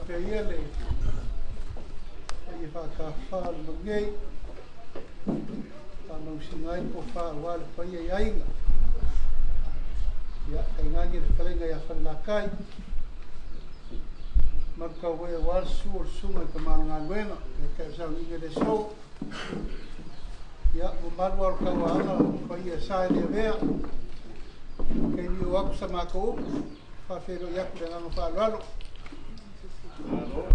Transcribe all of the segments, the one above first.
Faapea ia le paia faatafafa o le malu nei, faamausiga ai le tofa aua le paia i aiga. Ia, tainane le fetalaiga ia Falelatai, malutaue aua le susu o le susuga i le tama o le galuega, taitai o le sauniga i le aso. Ia, mamalu lava o le tauaana, o paia e sa e le avea. Taimi oo atu sa matou upu, faafeiloai atu i le agaga faaaloalo.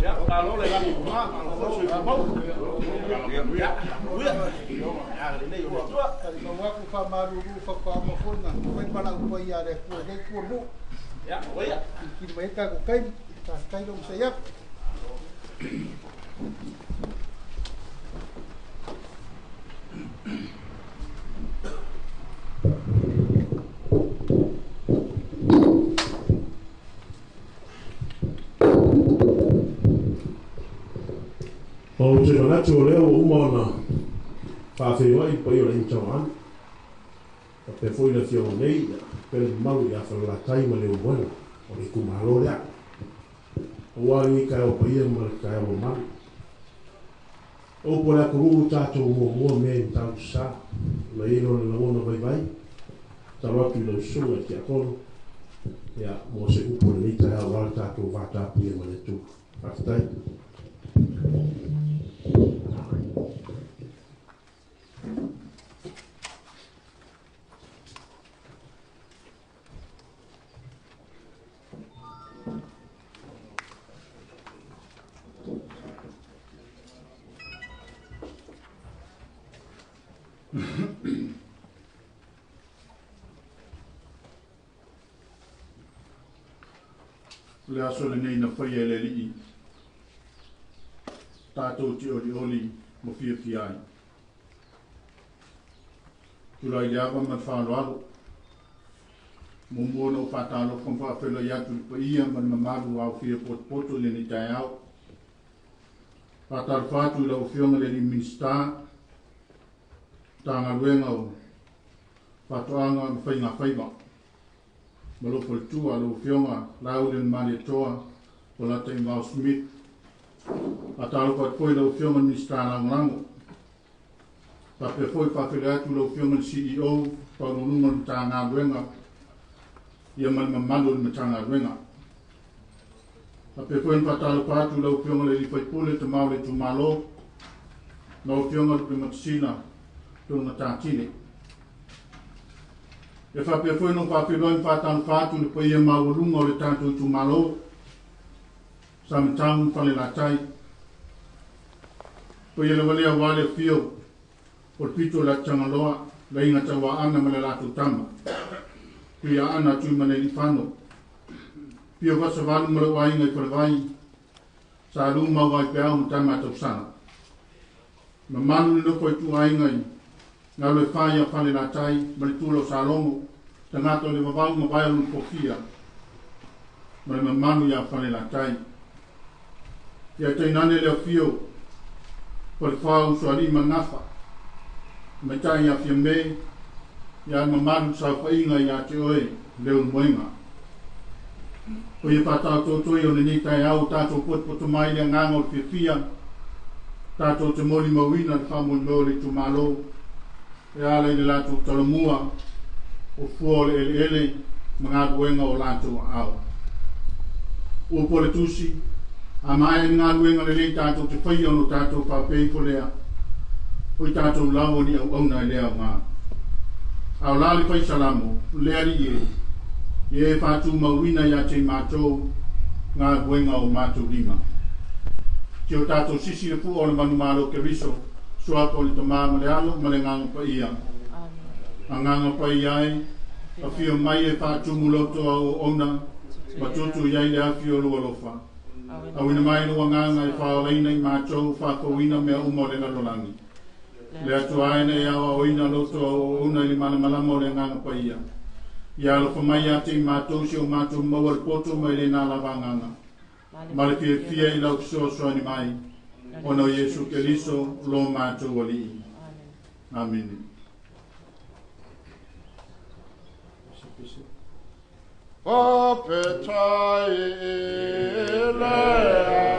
Ia, malo le lagi e mama, malo foi le soifua maua. Ia, manuia. Ia, agalelei o le Atua. Talimau atu faamalulu faatoa uma foi ona fai valaau paia a le Atua i lenei itu o le nuu. Ia, oia. Tilotilo mai ai le tatou taimi. Faafetai le onosai atu. Ou te manatu o lea ua uma ona faafeiloai le paia o le Aiga Tauaana, faapea foi le afioga nei, ia, faapea le mamalu ia Falelatai ma Leulumoega o le itumalo lea. Aua lenei taeao paia ma le taeao mamalu. O upu a le atunuu tatou muamua mea i Matautu Sa, ona i ai lona lagona vaivai, tatalo atu i lau susuga i le Tiakono, ia, mo se upu o lenei taeao aua le tatou va tapuia ma le Atua. Faafetai. O le aso lenei na faia e le Alii, tatou te olioli ma fiafia ai. Tulai le ava ma le faaaloalo, muamua ona ou faatalofa ma faafeiloai atu i le paia ma le mamalu ua aofia potopoto i lenei taeao. Faatalofa atu i lau Afioga i le Alii Minisita, Matagaluega o Faatoaga ma Faiga Faiva, ma lou faletua, lau Afioga Laaulialemalietoa Polataivao Smith. Faatalofa atu foi i lau Afioga i le Minisita Lagolago. Faapea foi faafeiloai atu i lau Afioga i le CEO, Faauluuluga o le Matagaluega, ia ma le mamalu o le Matagaluega. Faapea foi ona faatalofa atu i lau Afioga i le alii faipule, tama o le itumalo, lau Afioga Lupematasila Tologatatile. E faapea foi ona ou faafeiloai ma faatalofa atu i le paia maualuga o le tatou itumalo, Samatau ma Falelatai. Paia lava lea aua le afio o le pito o le Atutagaloa, Laiga Tauaana ma le latou tama, Tuiaana Tuimalealiifano, Pio Vasavalu ma lou aiga i Falevai, Salu ma Vaipeau ma Tama Tausala. Mamalu le nofo i tuaiga i Galuefai ia Falelatai ma le Tula o Salogo, tagata o le vavau ma vae o lona fofia, ma le mamalu ia Falelatai. Ia tainane le afio o le Usoalii ma Gafa, maitai ia Fiame, ia mamalu le saofaiga ia te oe Leulumoega. O ia faataotootoi o lenei taeao o tatou potopoto mai le agaga o le fiafia, tatou te molimauina le faamoemoe o le itumalo, e ala i le latou talomua, o fua o le eleele ma galuega o latou aao. Upu o le tusi, a maea ni galuega lelei tatou te faia ona tatou faapea ifo lea, o i tatou lava o ni auauna e le aoga. A o la le fai salamo, le Alii e, ia e faatumauina ia te i matou galuega o matou lima. Si o tatou sisi le fua o le manumalo Keriso, suafa o le Tama ma le Alo ma le Agaga Paia. Agaga Paia ai, afio mai e faatumu loto au auauna, ma tutu i ai le afi o lou alofa. Auina mai lou agaga e faaolaina i matou, faafouina mea uma o le lalolagi. Le Atua e na e aoaoina loto au auauna i le malamalama o le Agaga Paia. Ia alofa mai ia te i matou si o matou maua le poto mai lena lava agaga. Ma le fiafia i lau fesoasoani mai, ona o Iesu Keriso lo matou Alii. Amene. Faafetai i le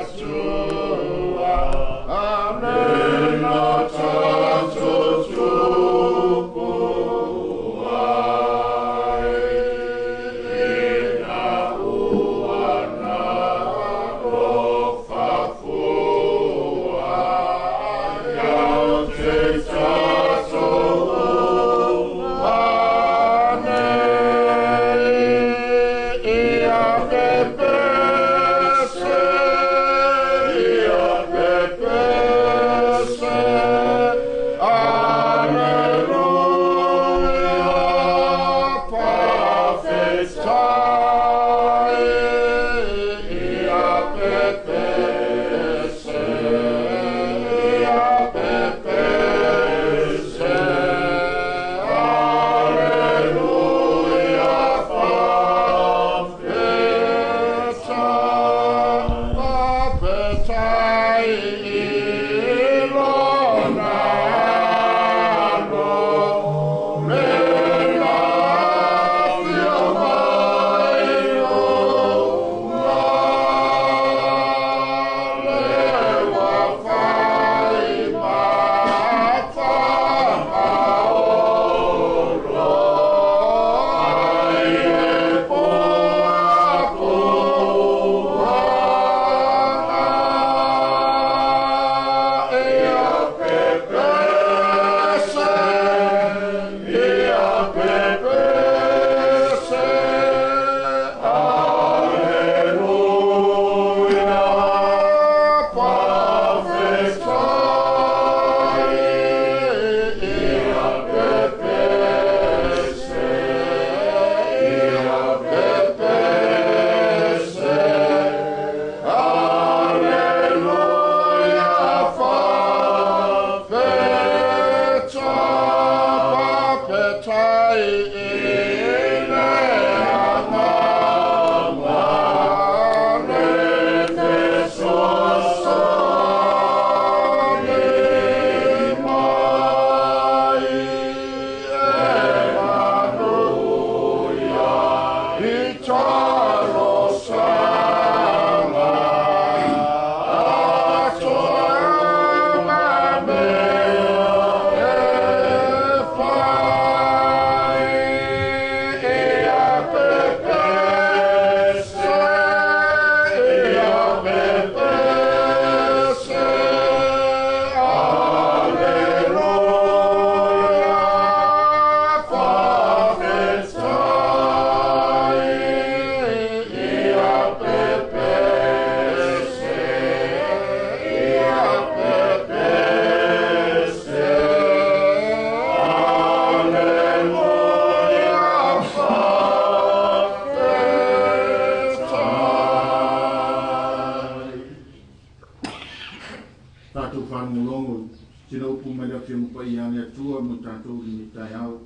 faalogologo i sina upu mai le Afioga Paia a le Atua mo i tatou i lenei taeao.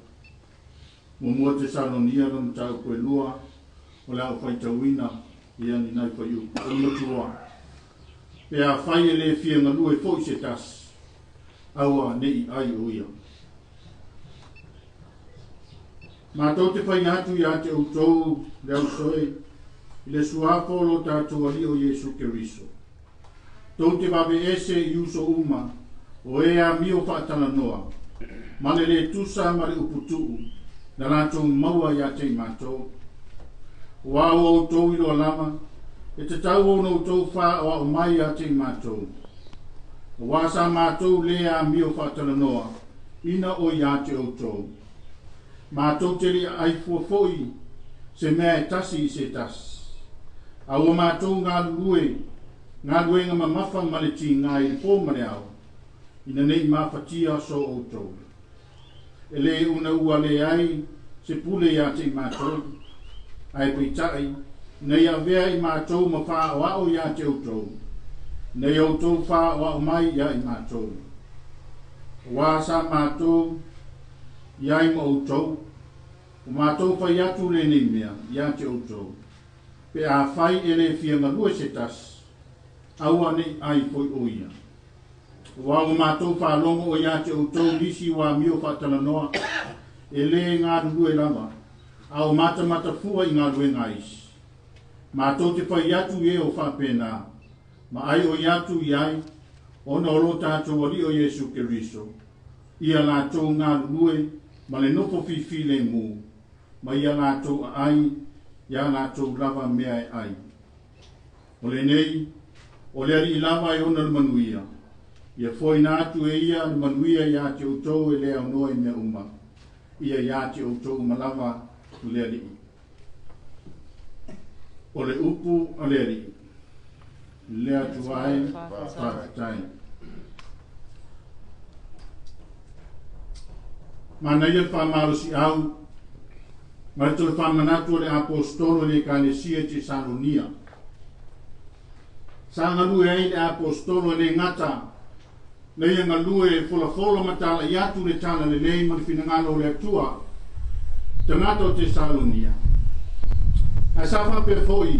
Muamua Tesalonia lona mataupu e lua, o le a ou faitauina ia ni nai fuaiupu. O le matua, pe afai e le fia galue foi se tasi, aua ne i ai o ia. Matou te fai atu ia te outou le ausoe i le suafa o lo tatou Alii o Iesu Keriso. Tou te vaveese i uso uma o e amio faatalanoa ma le le tusa ma le upu tuu na latou maua ia te i matou. Ua ua outou iloa lava, e tatau ona outou faaoao mai ia te i matou. Aua sa matou le amio faatalanoa ina o ia te outou. Matou te le i aai fua foi se mea e tasi i se tasi. A ua matou galulue galuega mamafa ma le tiga i le po ma le ao, ina ne i mafatia so outou. E le una ua leai se pule ia te i matou, ae peitai, ina ia avea i matou ma faaoao ia te outou, ina ia outou faaoao mai ia i matou. Aua sa matou i ai ma outou, ua matou fai atu lenei mea ia te outou, pe afai e le fia galue se tasi, aua ne i ai foi o ia. Aua ua matou faalogo o ia te outou nisi ua amio faatalanoa, e le galulue lava, a o matamata fua i galuega a isi. Matou te fai atu i e o faapena, ma ai oi atu i ai, ona o lo tatou Alii o Iesu Keriso, ia latou galulue ma le nofo fifilemu, ma ia latou aai iā latou lava mea e ai. O lenei, o le Alii lava e ona le manuia, ia foaina atu e ia le manuia iā te outou e le aunoa i mea uma, ia iā te outou uma lava le Alii. O le upu a le Alii, le Atua e, faafetai. Manaia le faamalosiau ma le toe faamanatu a le Aposetolo i le Ekalesia i Tesalonia. Sa galue ai le Aposetolo e le gata na ia galue e folafola ma talai atu le tala lelei ma le finagalo o le Atua, tagata o Tesalonia. Ae sa faapea foi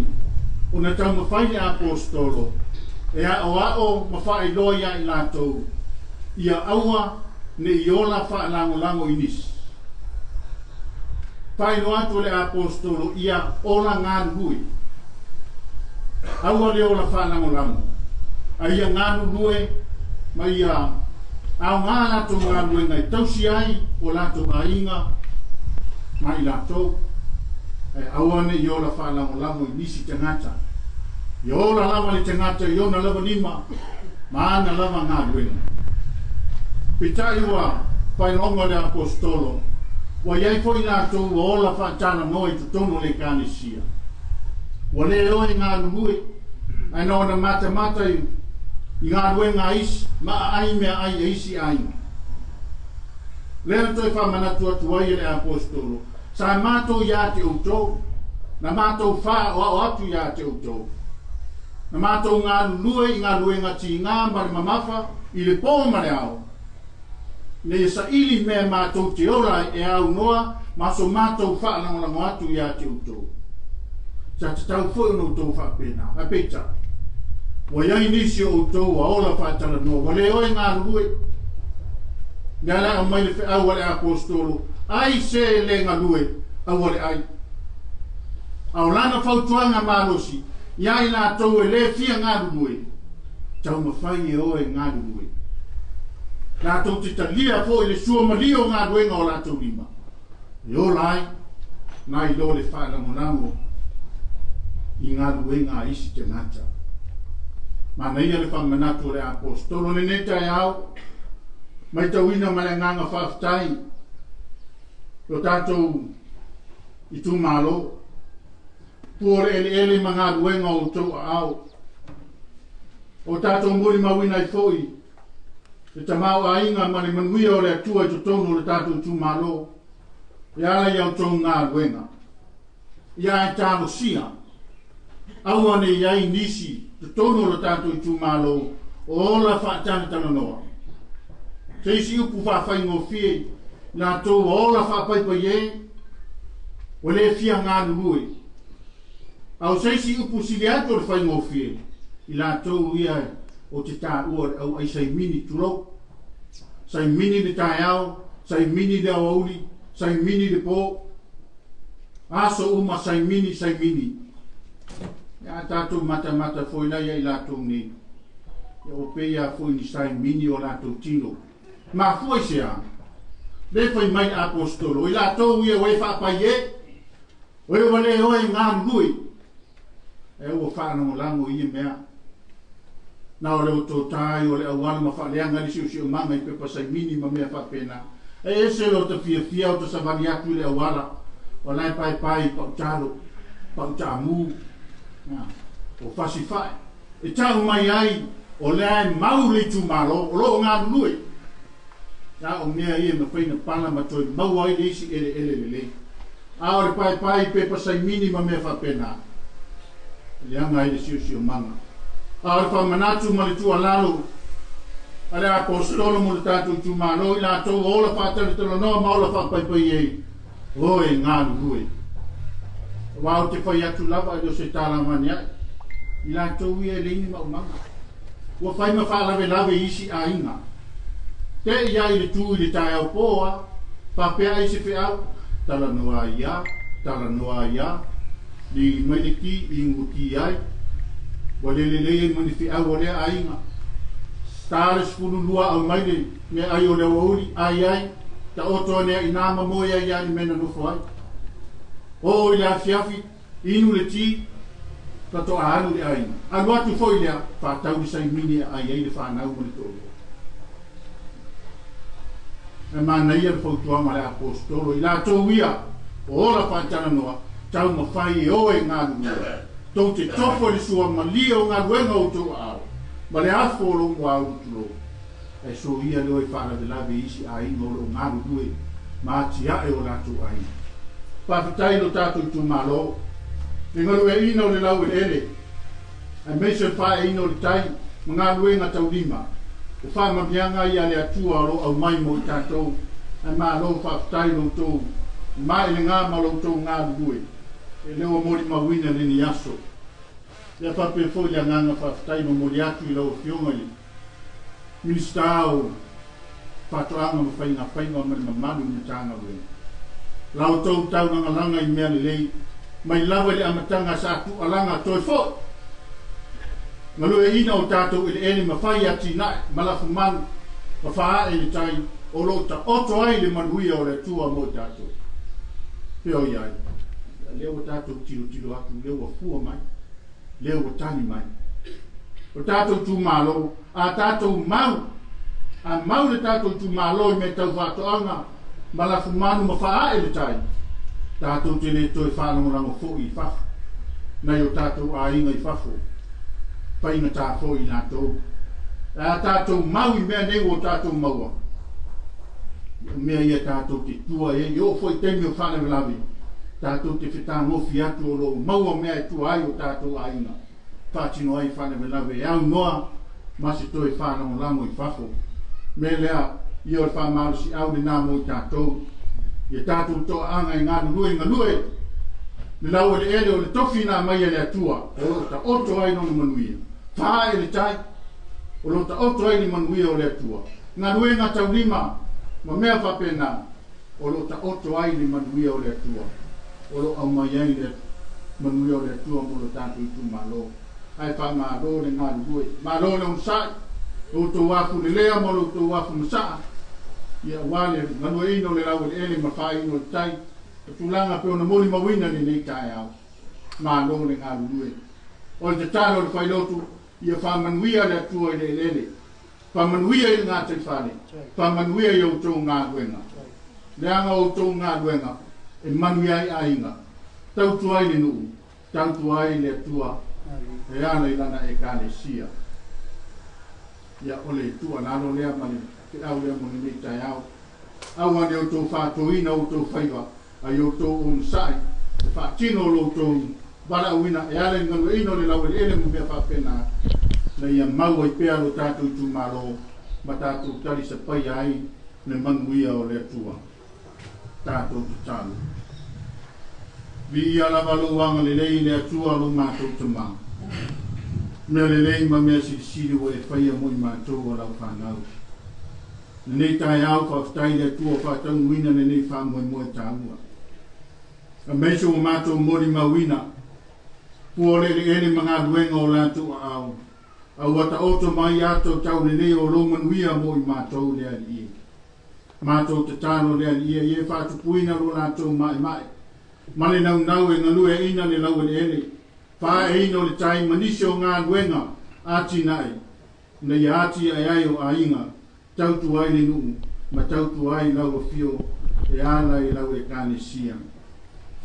ona taumafai le Aposetolo e aoao ma faailoa ia i latou ia aua ne i ola faalagolago i nisi. Faailoa atu e le Aposetolo ia ola galulue. Aua le ola faalagolago, a ia galulue ma ia aoga a latou galuega e tausi ai o latou aiga ma i latou, ae aua ne i ola faalagolago i nisi tagata. Ia ola lava le tagata i ona lava lima ma ana lava galuega. Peitai ua faailoga le Aposetolo, ua i ai foi latou ua ola faatalanoa i totonu o le Ekalesia. Ua le o e galulue, ae na ona matamata i galuega a isi ma aai meaai a isi aiga. Lea na toe faamanatu atu ai e le Aposetolo, Sa matou ia te outou, na matou faaoao atu ia te outou. Na matou galulue i galuega tiga ma le mamafa i le po ma le ao, ina ia saili mea matou te ola ai e aunoa ma so matou faalagolago atu ia te outou. Sa tatau foi ona outou faapena. Ae peitai, ua i ai nisi o outou ua ola faatalanoa, ua le o e galulue. Mea la e aumai le feau a le Aposetolo, Ai se le galue, aua le ai. A o lana fautuaga malosi iā i latou e le fia galulue, taumafai e o e galulue. Latou te talia foi le suamalie o galuega o latou lima, e ola ai nai lo le faalagolago i galuega a isi tagata. Manaia le faamanatu o le Aposetolo lenei taeao, Maitauina ma le agaga faafetai lo tatou itumalo, pua o le eleele ma galuega o outou aao. O tatou molimauina ai foi le tamaoaiga ma le manuia o le Atua i totonu o le tatou itumalo e ala i a outou galuega. Ia ae talosia, aua ne i ai nisi totonu o lo tatou itumalo O ola faatalatalanoa. Se isi upu faafaigofie i latou ua ola faapaipai e, ua le fia galulue. A o se isi upu sili atu o le faigofie i latou ia ou te taua o le auai saimini, tulou. Saimini le taeao, saimini le aoauli, saimini le po. Aso uma saimini, saimini. Ia a tatou matamata foi la ia i latou nei, ia ua pei lava foi ni saimini o latou tino. Mafua i se a? Le fai mai le Aposetolo, o i latou ia ua e faapai e, o e ua le oe e galulue, e ua faalagolago i ia mea. Na o le otota ai o le auala ma faaleaga le siosiomaga i pepa saimini ma mea faapena. E ese lo ta fiafia o ta savali atu i le auala, o la e paepae i pautalo, pautaamu, o fasi fae. E tau mai ai o lea e mau le itumalo o lo o galulue. A o mea ia e mafai ona pala ma toe maua ai le isi eleele lelei. A o le paepae i pepa saimini ma mea faapena, e leaga ai le siosiomaga. A o le faamanatu ma le tuualalo a le Aposetolo mo le tatou itumalo, i latou ua ola faatalatalanoa ma ola faapaipai ai, o e galulue. Aua ou te fai atu lava e le o se tala avane ai, i latou ia e leai ni maumaga. Ua fai ma faalavelave i isi aiga. Te i ai le tu i le taeao po a, faapea ai se feau, talanoa ai a, talanoa ai a, ligi mai le ki, inu ki ai, ua le lelei ai ma ni feau a lea aiga. Ta le 12 aumai le meaai o le aoauli, ai ai, taoto ane ai inā ma moe ai a i le mea na nofo ai. Oo i le afiafi, inu le ti, faatoa alu le aiga. Alu atu foi lea, faatau le saimini e aai ai le fanau ma le toalua. E manaia le fautuaga a le Aposetolo i latou ia o ola faatalanoa, taumafai e o e galulue. Tou te tofo i le sua malie o galuega o outou aao, ma le afo o lou muaulu tulou. Ae soia le o e faalavelave i isi aiga o lo o galulue ma atiae o latou aiga. Faafetai i lo tatou itumalo, le galueaiina o le laueleele, aemaise o le faaeaina o le tai ma galuega taulima. O faamanuiaga ia a le Atua o lo o aumai mo i tatou, ae malo faafetai lo outou maelega ma lo outou galulue e le ua molimauina lenei aso. Ia faapea foi le agaga faafetai momoli atu i lau Afioga i le Minisita o Faatoaga ma Faiga Faiva ma le mamalu i le Matagaluega. La outou taulagalaga i mea lelei, mai lava i le amataga sa tuualaga toe foi galueaiina o tatou eleele ma fai atinae ma lafumanu ma faaae le tai o lo o taoto ai le manuia o le Atua mo i tatou. Pea o i ai, lea ua tatou tilotilo atu, lea ua fua mai, lea ua tali mai. O tatou itumalo, a tatou mau, a mau le tatou itumalo i mea tau faatoaga ma lafumanu ma faaae le tai, tatou te le toe faalagolago foi i fafo, nai o tatou aiga i fafo, faigata foi i latou. A tatou mau i mea nei ua o tatou maua, o mea ia tatou te tua i ai, e oo foi i taimi o faalavelave, tatou te fetagofi atu o lo o maua mea e tua ai o tatou aiga, faatino ai faalavelave e aunoa ma se toe faalagolago i fafo. Mea lea, ia o le faamalosiau lenā mo i tatou, ia tatou toaaga e galulue galue le laueleele o le tofi na aumai e le Atua o lo o taoto ai lona manuia. Faae le tai, o lo o taoto ai le manuia o le Atua. Galuega taulima ma mea faapena o lo o taoto ai le manuia o le Atua, o lo o aumai ai le manuia o le Atua mo lo tatou itumalo. Ae faamalo le galulue, malo le onosai, lo outou afu lelea ma lo outou afu masaa, ia aua le galueaiina o le laueleele ma faaina o le tai, o tulaga pei ona molimauina i lenei taeao. Malo le galulue. O le tatalo a le Failotu, ia faamanuia le Atua i le eleele, faamanuia i le gataifale, faamanuia i outou galuega. Leaga o outou galuega e manuia ai aiga, tautua ai le nuu, tautua ai le Atua e ala i lana Ekalesia. Ia, o le tuualalo lea ma le feau lea mo lenei taeao. Aua ne outou faatoina outou faiva a i outou onosai e faatino lo outou valaauina e ala i le galueaiina o le laueleele ma mea faapena. Ina ia mau ai pea lo tatou itumalo ma tatou talisapaia ai le manuia o le Atua. Tatou tatalo. Viia lava lou agalelei i le Atua lo matou Tama. Mea lelei ma mea silisili ua e faia mo i matou o lau fanau. Lenei taeao faafetai i le Atua ua faataunuuina lenei faamoemoe taua. Aemaise ua matou molimauina pua o le eleele ma galuega o latou aao, a ua taoto mai ato taulelei o lou manuia mo i matou le Alii. Matou tatalo le Alii ia e faatupuina lo latou maemae ma le naunau e galueaina le laueleele, faaeina o le tai ma nisi o galuega atinae ina ia atiae ai o aiga, tautua ai le nuu ma tautua ai lau afio e ala i lau Ekalesia.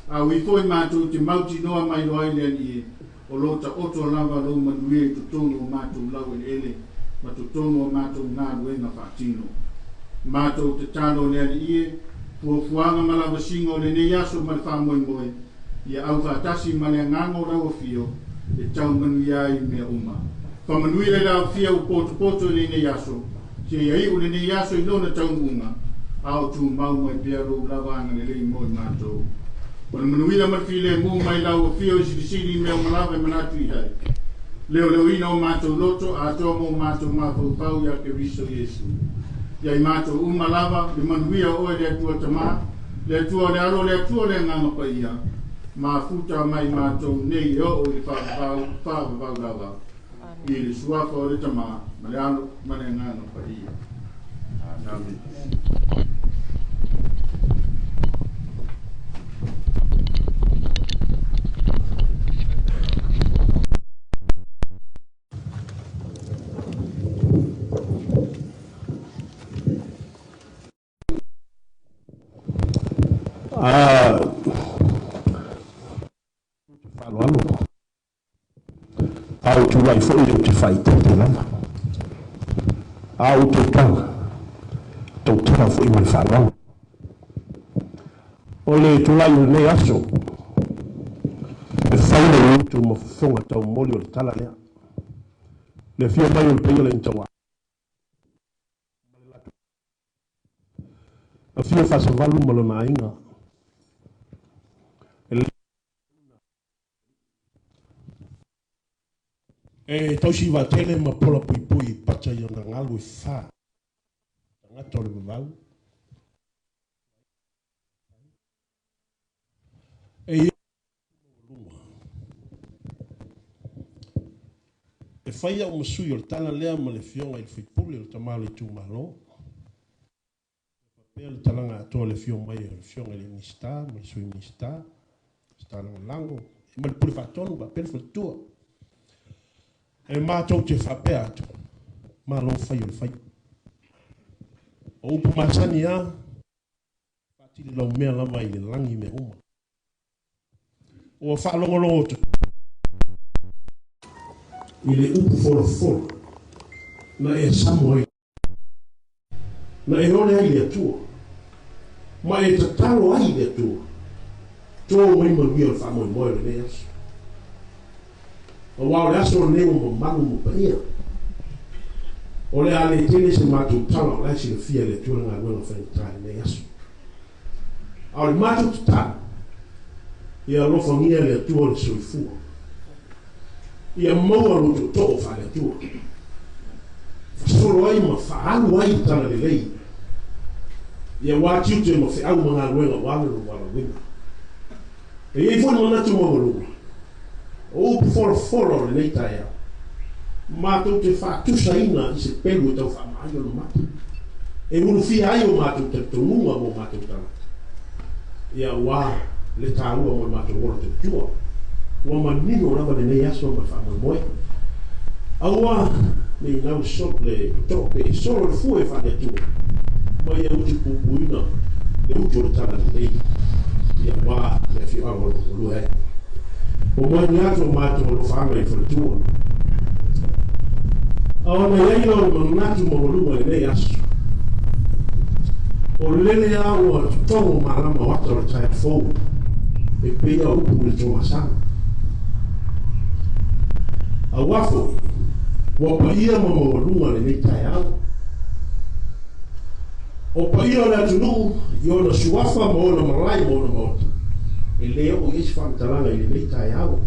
A ui foi matou te mautinoa mai loa ai le Alii e, o lo taoto lava lou manuia i totonu o matou laueleele ma totonu o matou galuega faatino. Matou tatalo le Alii e, fuafuaga ma lavasiga o lenei aso ma le faamoemoe, ia aufaatasi ma le agaga o lau afio e tau manuia ai mea uma. Faamanuia i la afia ua potopoto i lenei aso, seia iu lenei aso i lona taunuuga, a o tumau mai pea lou lava agalelei mo i matou. O le manuia ma le filemu mai lau afio i silisili i mea uma lava e manatu i ai. Leoleoina o matou loto atoa mo matou mafaufau ia Keriso Iesu. Ia i matou uma lava le manuia o oe le Atua Tama, Le Atua o le Alo, le Atua o le Agaga Paia, mafuta mai matou nei e oo i le faavavau, faavavau lava, i le suafa o le Tama, ma le Alo, ma le Agaga Paia. Amene. Faaaloalo. A ou tulai foi ou te faaeteete lava. A ou tautala, tautala foi ma le faaaloalo. O le tulai o lenei aso, e fai le utu ma fofoga taumoli o le tala lea. Le afio mai o le paia o le Aiga Afio Fasavalu ma lona aiga. E tausi vaatele ma pola puipui i pata i ona galu e fa tagata o le vavau. E E fai au ma sui o le tala lea ma le afioga i le sui usufono o le tama o le itumalo. E faapea le talaga atoa o le afio mai o le afioga i le Minisita ma le Sui Minisita, Minisita Lagolago, ma le Pule Faatonu faapea le faletua. E matou te faapea atu, malo fai o le faiva. O upu masani lava, faatili laumea lava i le lagi mea uma. Ua faalogologo i le upu folafolafola na e samo ai, na e ole ai i le Atua, ma e tatalo ai i le Atua, to mai manuia o le faamoemoe o lenei aso. Aua o le aso lenei ua mamalu ma paia. O le a le tele se matou tala o la e silafia e le Atua le galuega faigata i lenei aso. A o le matou tatalo, ia alofagia e le Atua le soifua, ia maua lo tootoo faale-Atua, fasolo ai ma faaalu ai le talalelei, ia aua tiute ma feau ma galuega ua le lou valaauina. E i ai foi le manatu maualuga, o upu folafola o lenei taeao, matou te faatusaina i se pelu e tau faamaai ona mata, e ulufia ai o matou talitonuga mo matou tagata, ia aua le taua mo le matou ola tautua. Ua manino lava lenei aso ma le faamoemoe. Aua ne i gau le totoo pe solo le fue faale-Atua, ma ia utu puipuina le utu o le talalelei, ia aua le afioaga o lo o galue ai. Ua moeni atu o matou alofaaga i faletua. A ona i ai lea o le manatu maualuga i lenei aso, o lele lava ua totogo malama o ata o le taeao fou e pei a upu i le tomasala. Aua foi, Ua paia ma maualuga lenei taeao. O paia o le atunuu i ona suafa ma ona malae ma ona maota, e le oo i ai se faamatalaga i lenei taeao.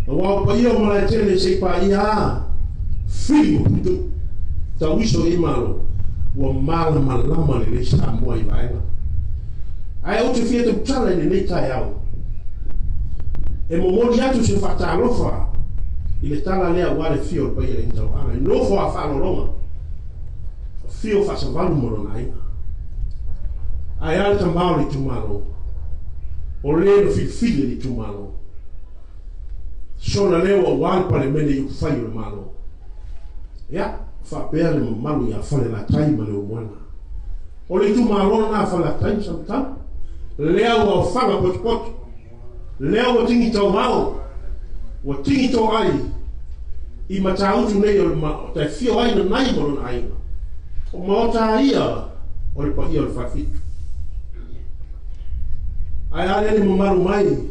Aua o paia o Malaetele se i paia a Fili ma Puituu, tauiso i ai Malo, ua malamalama lelei Samoa i vaega. Ae ou te fia tautala i lenei taeao, e momoli atu se faatalofa i le tala lea aua le afio o le paia i le Aiga Tauaga, i nofo a faaaloaloga, afio Faasavalu ma lona aiga. Ae a le tama o le itumalo, o le na filifili e le itumalo. Sona leo aua le Palemene i upufai o le Malo. Ia, faapea le mamalu ia Falelatai ma Leulumoega. O le itumalo lena a Falelatai ma Samatau, lea ua ofaga potopoto, lea ua tigi tauao, ua tigi toai i Matautu nei o le maota e fio ai Nanai ma lona aiga. O maota a ia o le paia o le Falefitu. Ae a lea le mamalu mai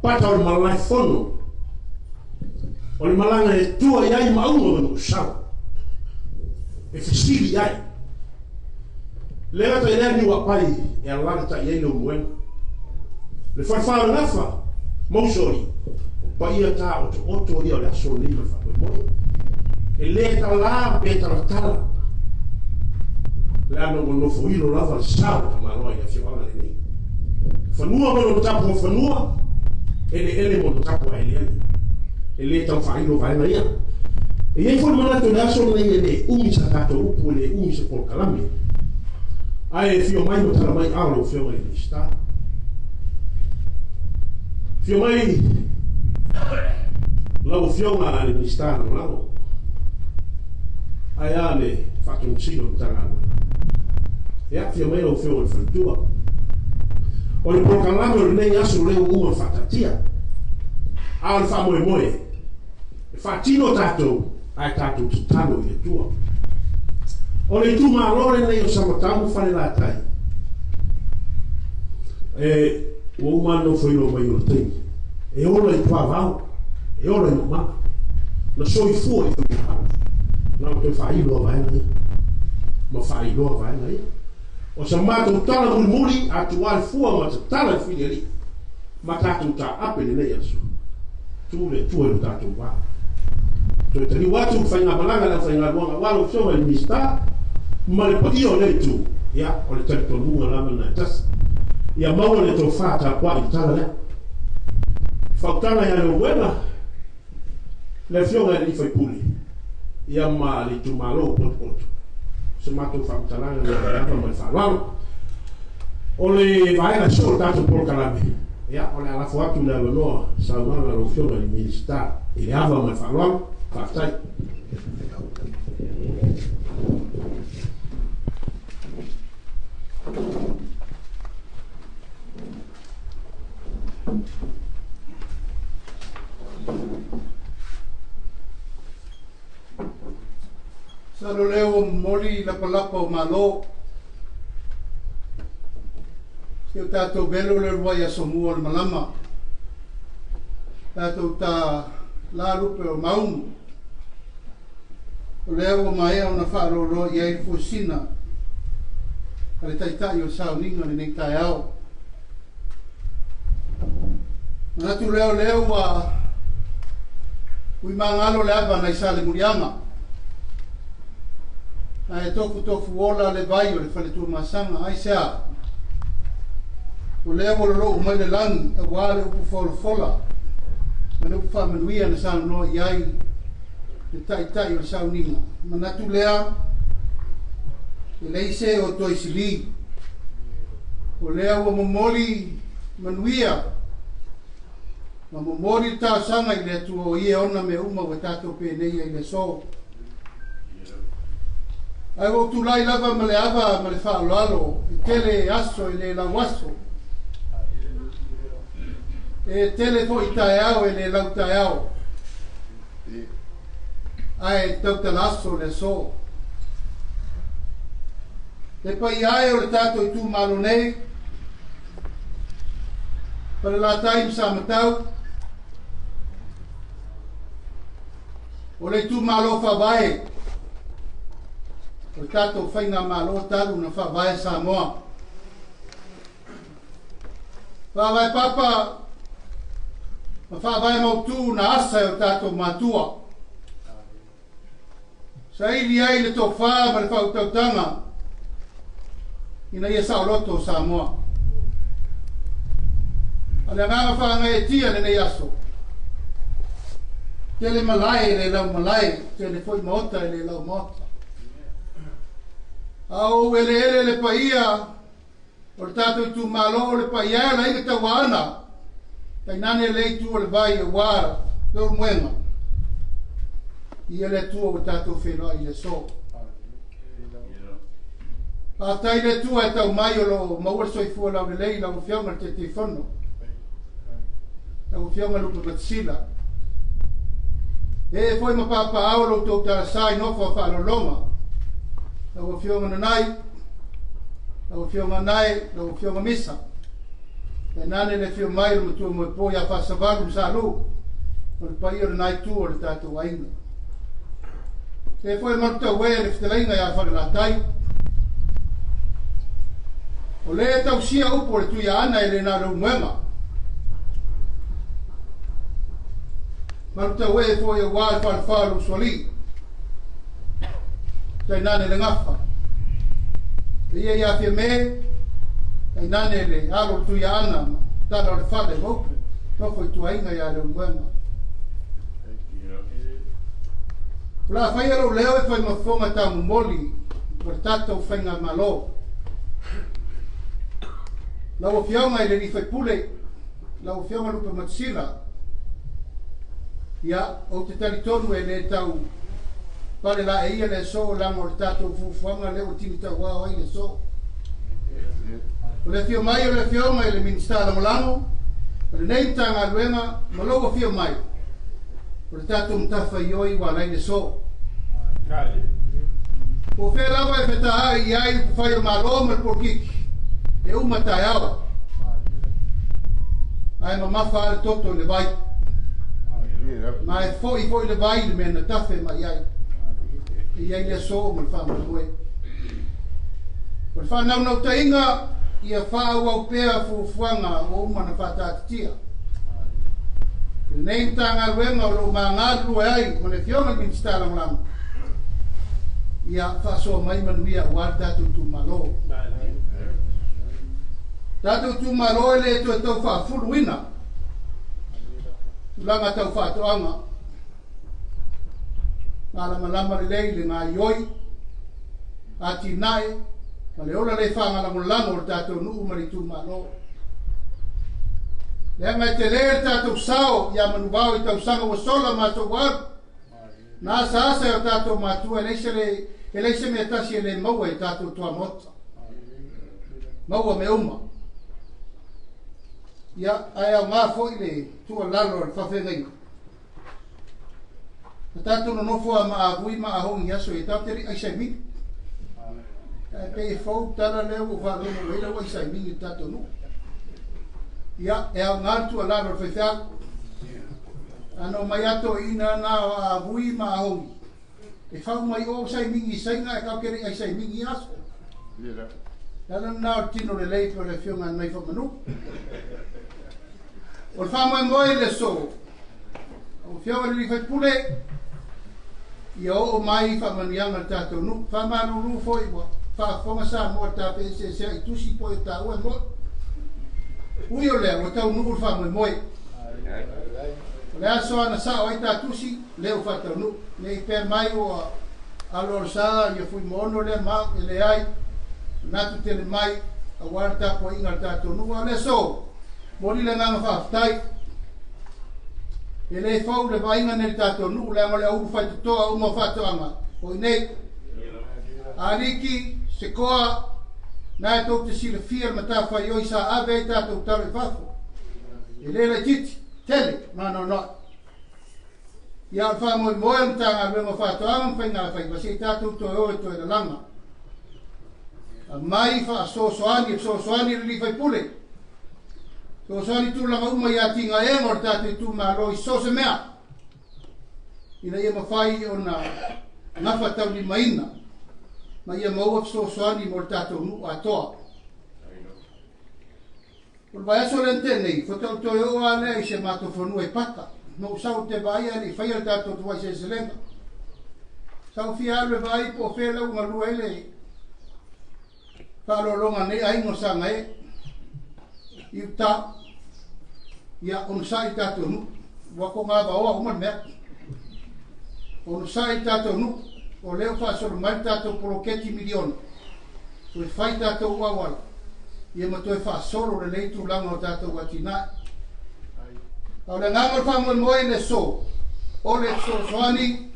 pata o le malaefono o le malaga e tua i ai maauga ma Nuusau e fesili i ai. Le gata i lea niu apai e alalatai ai Leulumoega. Le falefa o le gafa, mausoli, o paia ta otooto ia o le aso lenei ma le faamoemoe. E le talā pe talatala, leaga ua nofoilo lava le sa o le tamaloa i le afioaga lenei. Fanua ma lona tapu o fanua, eleele ma ona tapu a eleele. E le tau faailo vaega ia. E i ai foi le manatu i le aso lenei e le umi sa tatou upu, e le umi se polokalame. Ae e fio mai ma tala mai ao lau Afioga i le Minisita. Fio mai lau Afioga i le Minisita Lagolago. Ae a le Faatonusili o le Matagaluega. Ia, fio mai lau Afioga i le Faletua. O le polokalame o lenei aso lea ua uma ona faataatia. A o le faamoemoe, e faatino tatou, ae tatou tatalo i le Atua. O le itumalo lenei o Samatau ma Falelatai, e, ua uma ona nofoilo mai o le taimi, e ola i tuavao, e ola i maumala, na soifua i faigahalo, na o toe faailoa vaega ia, ma faailoa vaega ia. O sa matou tala mulimuli, a tua le fua ma tatala i filialii, ma tatou taape lenei aso. Tu le Atua i lo tatou va. Toe taliu atu le faigamalaga i le aufaigaluega aua lau Afioga i le Minisita ma le paia o lea itu, ia, o le talitonuga lava lena e tasi. Ia maua le tofa tapuai i le tala lea. Fautaga ia Leulumoega, le Afioga i le sui usufono, ia ma le itumalo o Potopoto. O se matou faamatalaga lea lava ma le faaaloalo. O le vaega soo o le tatou polokalame, ia, o le a lafo atu le avanoa i saunoaga a lau Afioga i le Minisita i le ava ma le faaaloalo. Faafetai. Masalo lea ua momoli lapalapa o Malo. Si o tatou velo le uluai aso mua o le malama. Tatou ta la lupe o maumu. O lea ua maea ona faaloloa i ai le fuesina a le Taitai o le sauniga lenei taeao. Manatu lea o lea ua uimagalo le ava nai Salemuliaga. Ae tofutofu ola le vai o le faletuamasaga. Aisea? O lea ua lolou mai le lagi aua le upu folafola ma le upu faamanuia na saunoa i ai le Taitai o le sauniga. Manatu lea, e leai se o toe sili. O lea ua momoli manuia ma momoli le talosaga i le Atua o Ia e ona mea uma ua tatou penei ai i le aso. Ae ua ou tulai lava ma le ava ma le faaaloalo e tele aso e le lau aso. E tele foi taeao e le lau taeao. Ae tautala aso le aso. Le paia e o le tatou itumalo nei, Falelatai ma Samatau, O le itumalo faavae o le tatou faigamalo talu na faavae Samoa. Faavae papa ma faavae mautu na asa e o tatou matua. Saili ai le tofa ma le faautautaga ina ia saoloto Samoa. A le agaga faagaeetia lenei aso, tele malae e le lau malae, tele foi maota e le lau maota. A ou eleele le paia o le tatou itumalo o le paia e o le aiga Tauaana, tainane le itu o le vai aua Leulumoega, ia le Atua ua tatou feiloai i le aso. Faafetai i le Atua e tau mai o lo o maua le soifua laulelei i lau Afioga i le Taitaifono, lau Afioga Lupe Matasila. Ee foi ma papaao lo outou talasa i nofo a faaaloaloga, lau Afioga Nanai, lau Afioga Nae, lau Afioga Misa. Tainane le afio mai o le matua moepo ia Faasavalu ma Salū, o le paia o lena itu o le tatou aiga. E foi malutauē le fetalaiga ia Falelatai. O le tausia upu o le Tuiaana e le na o Leulumoega. Malutauē foi aua le falefa o le Usoalii. Tainane le gafa. E ia ia Fiame, tainane le alo o le Tuiaana ma tala o le fale ma upu, nofo i tuaiga ia Leulumoega. O le a faia lou leo e fai ma fofoga taumomoli o le tatou faigamalo. Lau Afioga i le alii faipule, lau Afioga Lupe Matasila, ia, ou te talitonu e le tau pale laeia le aso leaga o le tatou fuafuaga lea ua tini tauao ai le aso. O le afio mai o le Afioga i le Minisita Lagolago o lenei Matagaluega ma lou afio mai, o le tatou matafaioi ua ala ai le aso. Po o fea lava e fetaai i ai upufai o Malo ma le polokiki, e uma taeao, ae mamafa lava le toto i le vai. Ma e foi foi le vai i le mea na tafe mai ai. E i ai le aso ma le faamoemoe. O le faanaunautaiga ia faaauau pea fuafuaga ua uma ona faataatitia. I lenei Matagaluega o lo o magalulue ai ma le Afioga i le Minisita Lagolago, ia faasoa mai manuia aua le tatou itumalo. Tatou itumalo e le toe tau faafuluina tulaga tau faatoaga. Malamalama lelei le gaioi, atinae ma le ola le faagalagolago o le tatou nuu ma le itumalo. Leaga e tele le tatou sao ia Manuvao i tausaga ua sola ma aso ua alu. Na asaasa e o tatou matua e leai se le, e leai se mea tasi e le maua i tatou tuamaota. Maua mea uma. Ia, ae aoga foi le tuualalo a le faafeagaiga. Na tatou nonofo a ma avui ma ahogi i aso ia tatou te le aisa i mingi. Ae pei e fou tala lea ua faalogo mai lau aisa i mingi i le tatou nuu. Ia, e aoga le tuualalo a le faifeau. A na omai a toeaiina na o avui ma ahogi, e fau mai o sai mingi i Saina ae tatou te le aisa i mingi i aso. Le ala lena o le tino lelei pe o le afioga ia Naifaamanu. O le faamoemoe i le aso, lau Afioga i le sui usufono, ia oo mai faamanuiaga i le tatou nuu. Faamalulu foi ua faafofoga Samoa i le tapeeseesea i tusi po o taua e moi. Ui o lea, ua taunuu le faamoemoe. O le aso lava na sao ai ta tusi, lea ua faataunuu. Ne i pea mai ua alo o le sa ia Fuimaono lea ma au, e leai, manatu tele mai aua le tapuaiga a le tatou nuu. A o le aso, Momoli le agaga faafetai. E le fou le vaaiga nei i le tatou nuu leaga o le aulu faitotoa uma o faatoaga o i nei. Aliki, Sekoa, na e tou te silafia le matafaioi sa ave ai tatou talo i fafo. E le laitiiti, tele, ma noanoai. Ia o le faamoemoe o le Matagaluega o Faatoaga ma Faigafaiva se i tatou toe o e toe lalaga. Aumai faasoasoani, e fesoasoani le alii faipule. Fesoasoani tulaga uma i atinaega o le tatou itumalo i so o se mea. ina ia mafai ona gafataulimaina ma ia maua fesoasoani mo le tatou nuu atoa. O le vaiaso lea na tea nei, faatoa ou toe oo lava lea i si a matou fanua i Pata. Na ou sau ou te vaai ae le i faia le tatou uluai seleselega. Sa ou fia alu e vaai po o fea la ua galue ai le faaaloaloga a nei aiga o Sagae i uta. Ia, onosai i tatou nuu. Ua kogavaoa uma le mea. Onosai i tatou nuu. O lea ua faasolo mai le tatou poloketi miliona. Toe fai tatou auala, ia ma toe faasolo lelei tulaga o tatou atinae. A o le agaga o le faamoemoe i le aso, o le fesoasoani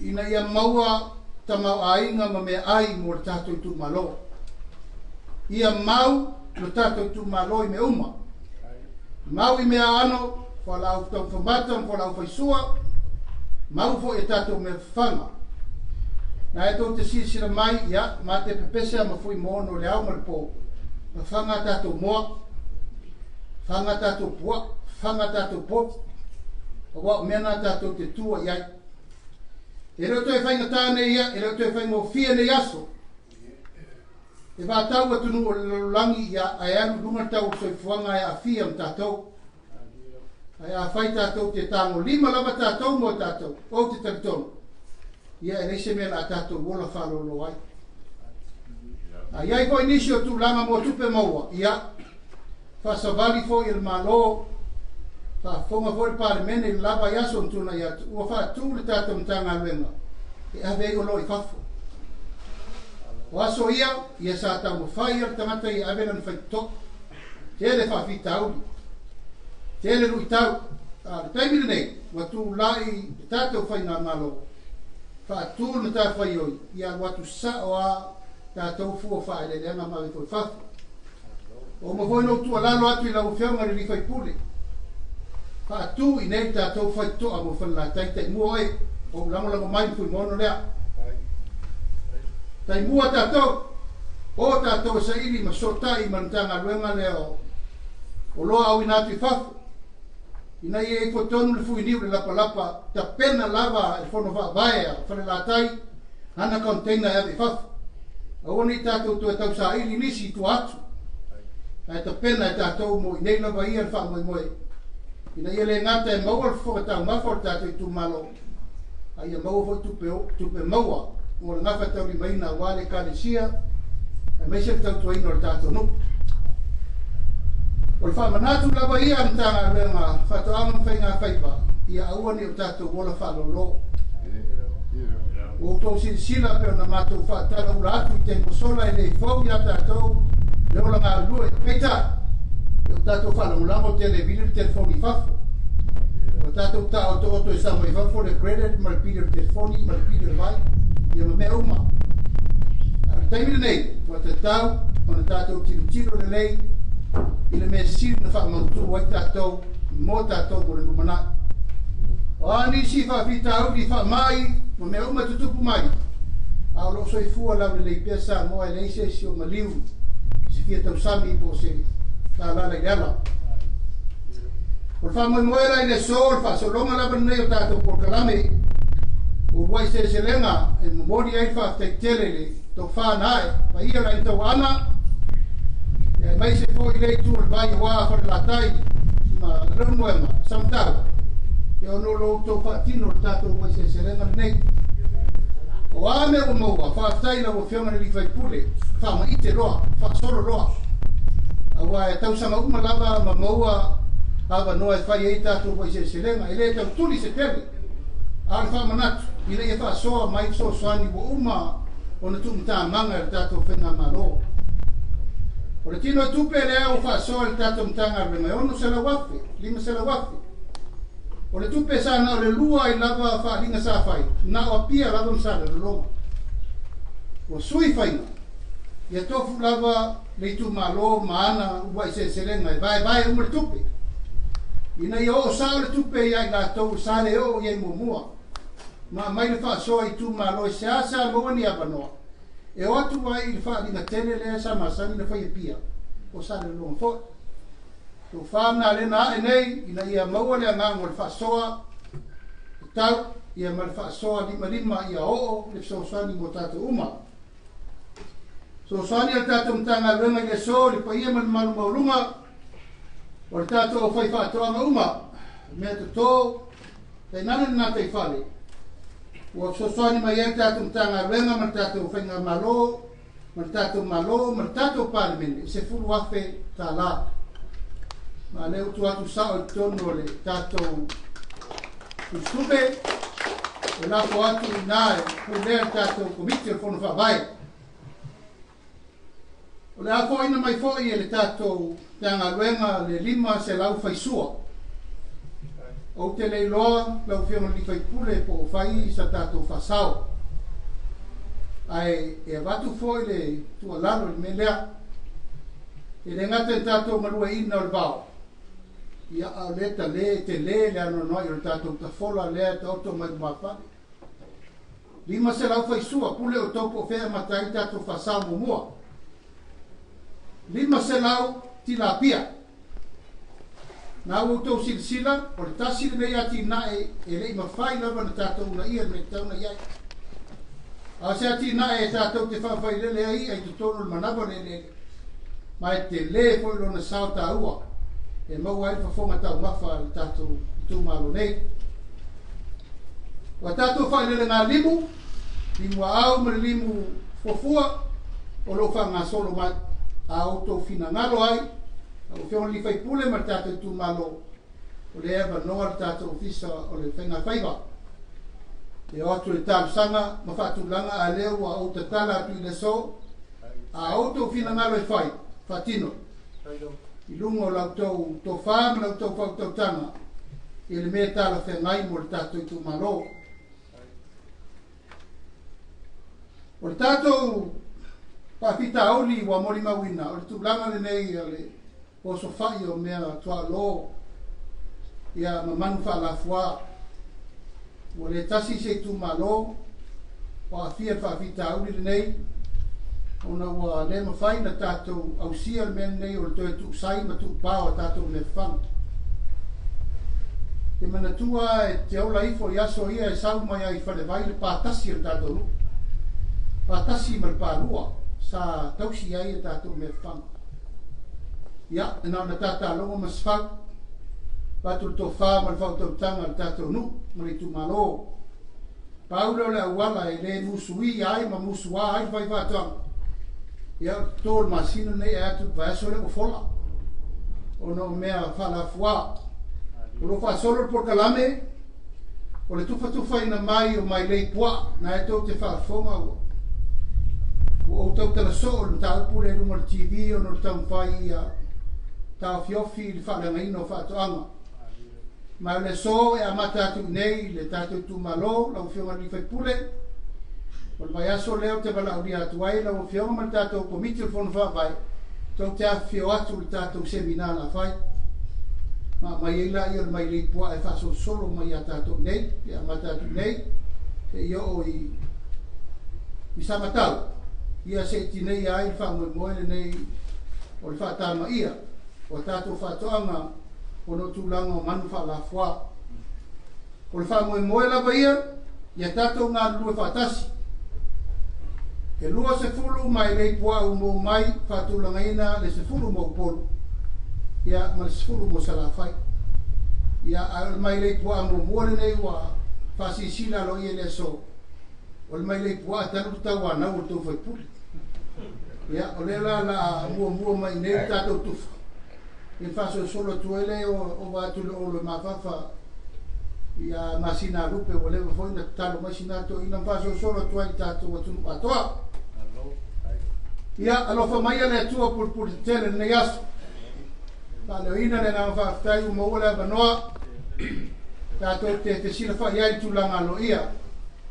ina ia maua tamaoaiga ma meaai mo le tatou itumalo. Ia mau lo tatou itumalo i mea uma. Mau i mea aano, fualaau taumafamata ma fualaau faisua, mau foi i a tatou mea fafaga. Na e tou te silasila mai, ia, ma te pepese a ma Fuimaono i le ao ma le po, fafaga a tatou moa, fafaga a tatou puaa, fafaga a tatou povi, aua o mea na tatou te tua i ai. E le o toe faigata nei ia, e le o toe faigofie nei aso. E vatau atunuu o le lalolagi ia ae alu i luga le tau o le soifuaga e aafia ma tatou. Ae afai tatou te tagolima lava tatou mo tatou, ou te talitonu, ia e leai se mea o le a tatou ola faalolo ai. A i ai foi nisi o tulaga mo tupe maua, ia, faasavali foi e le Malo, faafofoga foi le Palemene i le lava i aso na tuanai atu, ua faatu le tatou Matagaluega e ave ai oloa i fafo. O aso ia, ia sa taumafai ia le tagata ia ave lana faitotoa. Tele faafitauli, tele luitau, a o le taimi lenei, ua tulai le tatou Faigamalo, faatu le matafaioi ia alu atu sao a tatou fua faaeleeleaga ma ave foi i fafo. Ua uma foi ona ou tuualalo atu i lau Afioga i le sui usufono, faatu i inei le tatou faitotoa mo Falelatai, taimua oe, ou lagolago mai le Fuimaono lea. Taimua tatou, o tatou e saili ma fesootai ma le Matagaluega lea o Oloa Auina Atu i Fafo, ina ia ifo tonu le fuiniu i le lapalapa, tapena lava e le Fono Faavae a Falelatai ana container e ave i fafo. Aua ne i tatou toe tausaili nisi i tua atu, ae tapena e tatou mo inei lava ia le faamoemoe, ina ia le gata e maua le fofoga taumafa o le tatou itumalo, a ia maua foi tupe, tupe maua mo le gafataulimaina aua le Ekalesia aemaise le tautuaina o le tatou nuu. O le faamanatu lava ia a le Matagaluega Faatoaga ma Faigafaiva, ia aua ne i o tatou ola faalolo. Ua outou silasila pei ona matou faatalaula atu i taimi ua sola e le fou iā tatou le ola galulue. Peitai, e o tatou faalagolago televili le telefoni i fafo. Ua tatou taotooto e sau mai fafo le credit ma le pili o le telefoni ma le pili o le vai, ia ma mea uma. A o le taimi lenei, ua tatau ona tatou tilotilo lelei i le mea sili na faamautu ai tatou mo tatou mo le lumanai. O a nisi faafitauli, faamai ma mea uma e tutupu mai, a o lo o soifua laulelei pea Samoa e leai se isi o maliu i se fia tausami po o se talala i le ala. O le faamoemoe la i le aso, o le faasologa lava lenei o tatou polokalame o uluai seleselega e momoli ai le faafetai tele i le tofa na ae paia o le Aiga Tauaana, aemaise foi i le itu o le vai aua Falelatai ma Leulumoega, Samatau, ia ona o lo outou faatino le tatou uluai seleselega lenei. O a mea ua maua, faafetai i lau Afioga i le sui usufono, faamaite loa, faasolo loa, aua e tausaga uma lava ma maua avanoa e fai ai tatou uluai seleselega, e le tau tuli se tele, a o le faamanatu ina ia faasoa mai fesoasoani ua uma ona tuumatamaga e le tatou Faigamalo. O le tino tupe lea ua faasoa e le tatou Matagaluega e $600,000, $500,000. O le tupe sa na o le lua ai lava faaaliga sa fai, na o Apia lava ma Salelologa. Ua sui faiga, ia tofu lava le itumalo ma ana uluai seleselega e vaevae uma le tupe, ina ia oo sao le tupe ia i latou sa le oo i ai muamua, ma aumai le faasoa i itumalo e seasea maua ni avanoa e o atu ai i le faaaliga tele lea sa masani ona fai i Apia, o Salelologa foi. Tofa na lena ae nei ina ia maua le agaga o le faasoa tatau. ia ma le faasoa limalima ia oo le fesoasoani mo tatou uma. Fesoasoani a le tatou Matagaluega i le aso i le paia ma le mamalu maualuga o le tatou aufaifaatoaga uma, mea toto, tainane le gataifale, ua fesoasoani mai ai le tatou Matagaluega ma le tatou Faigamalo ma le tatou Malo ma le tatou Palemene i $10,000. Ma o lea ua tuu atu sao i totonu o le tatou tusitupe, e lafo atu i ina e pulea le tatou Komiti o le Fono Faavae. O le a foaiina mai foi e le tatou Matagaluega le 500 faisua. Ou te le iloa lau Afioga i le sui usufono po o fai sa tatou faasao. Ae e avatu foi le tuualalo i le mea lea. E le gata i le tatou galueaiina o le vao, ia a o lea tale, tele le anoanoai o le tatou tafola lea e taoto mai lumafale. 500 faisua, pule outou po o fea e amata ai le tatou faasao muamua. 500 tilapia. Na ua outou silasila, o le tasi lenei atinae e le i mafai lava ona tatou uunaia le mea e tatau ona i ai. A o se atinae e tatou te faafailele ai i'a i totonu o le manava o le eleele, ma e tele foi lona sao taua e maua ai le fofoga taumafa a le tatou itumalo nei. Ua tatou faaelelega limu, limu aau ma le limu fuafua o lo o faagasolo mai. A outou finagalo ai, lau Afioga i le sui usufono ma le tatou itumalo, o lea e avanoa le tatou Ofisa o le Faiga Faiva. E o atu le talosaga ma faatulaga a lea ua ou tatala atu i le aso, a outou finagalo e fai, faatino. I luga o la outou tofa ma la outou faautautaga i le mea e talafeagai mo le tatou itumalo. O le tatou faafitauli ua molimauina, o le tulaga lenei o le osofai o mea tuaolo ia ma manu faalafua. Ua le tasi se itumalo o aafia i le faafitauli lenei ona ua le mafai ona tatou ausia le mea lenei o le toe tuusai ma tuupao a tatou mea fafaga. Te manatua e te ola ifo i aso ia e sau mai ai i Falevai le pa tasi o le tatou nuu, pa tasi ma le pa lua sa tausi ai a tatou mea fafaga. Ia, na ona tatalogo ma se fau, avatu le tofa ma le faautautaga a le tatou nuu ma le itumalo. Pau lea o le auala e le musuia ai ma musuā ai le faifaatoaga. Ia, o le toto o le masina lenei e atu i le vaiaso lea ua fola ona o mea faalafuā. O lo o faasolo le polokalame o le tufatufaina mai o mailei puaa, na e tou te faafofoga ua ua ou tautala soo i le mataupu lea i luga o le TV ona o le taumafai ia taofiofi le faaleagaina o faatoaga. Ma o le aso e amata atu i inei i le tatou itumalo, lau Afioga i le sui usufono, o le vaiaso lea ou te valaaulia atu ai lau Afioga ma le tatou Komiti o le Fono Faavae, tou te afifio atu i le tatou semina o le a fai. Ma aumai ai laia o le mailei puaa e faasolosolo mai ia tatou i inei, e amata atu i inei, seia oo i i Samatau, ia se i tineia ai le faamoemoe lenei o le faatamaia o a tatou faatoaga ona o tulaga o manu faalafuā. O le faamoemoe lava ia, ia tatou galulue faatasi. E 20 mailei puaa mo mai faatulagaina le 10 mo Upolu, ia ma le 10 mo Salafai. Ia, ae o le mailei puaa muamua lenei ua faasilasila aloaia i le aso, o le mailei puaa talu le tauanau o le tou faipule. Ia, o lea la la a muamua mai i nei le tatou tufa, ia faasolosolo atu ai lea ova atu i le olo e mafafa ia masina lupe ua leva foi na tatalo mai sina toeaina ma faasolosolo atu ai i le tatou atunuu atoa. Ia alofa mai le Atua pulupulu tetele lenei aso. Faaleoina le agaga faafetai ua maua le avanoa tatou te fesilafai ai i le tulaga aloaia.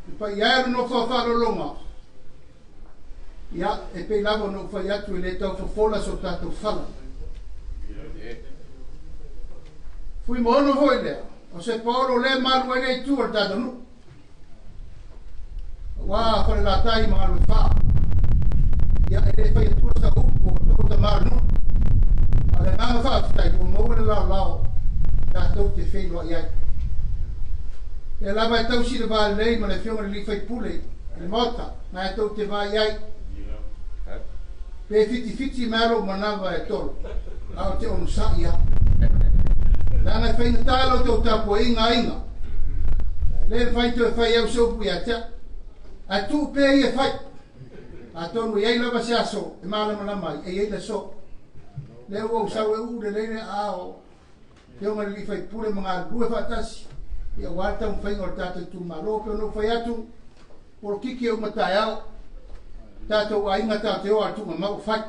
Le paia e o le nofo a faalologa. Ia, e pei lava ona ou fai atu e le tau fofola so tatou fala. Fuimaono foi lea, o se paolo lea malu ai le itu o le tatou nuu. Aua Falelatai ma Galuefā. Ia, e le fai atua sa upu o outou tama o le nuu. A o le agaga faafetai ua maua le laolao tatou te feiloai ai. Lea lava e tausi le va lelei ma le Afioga i le Alii Faipule i le Maota, na e tou te vaai ai. Pe fitifiti mai lou manava e tolo, a ou te onosai lava. Leaga e faigata la outou tapuaiga aiga. Le mafai toe fai au se upu ia te au. Ae tuu pea ia e fai. Atonu e i ai lava se aso e malamalama ai, e i ai le aso. Lea ua ou sau e uu lelei le aao Afioga i le Alii Faipule ma galulue faatasi ia aua le taumafaiga o le tatou itumalo. Pei ona ou fai atu, polokiki e uma taeao, tatou aiga tatou te o a le tuugamau o fai.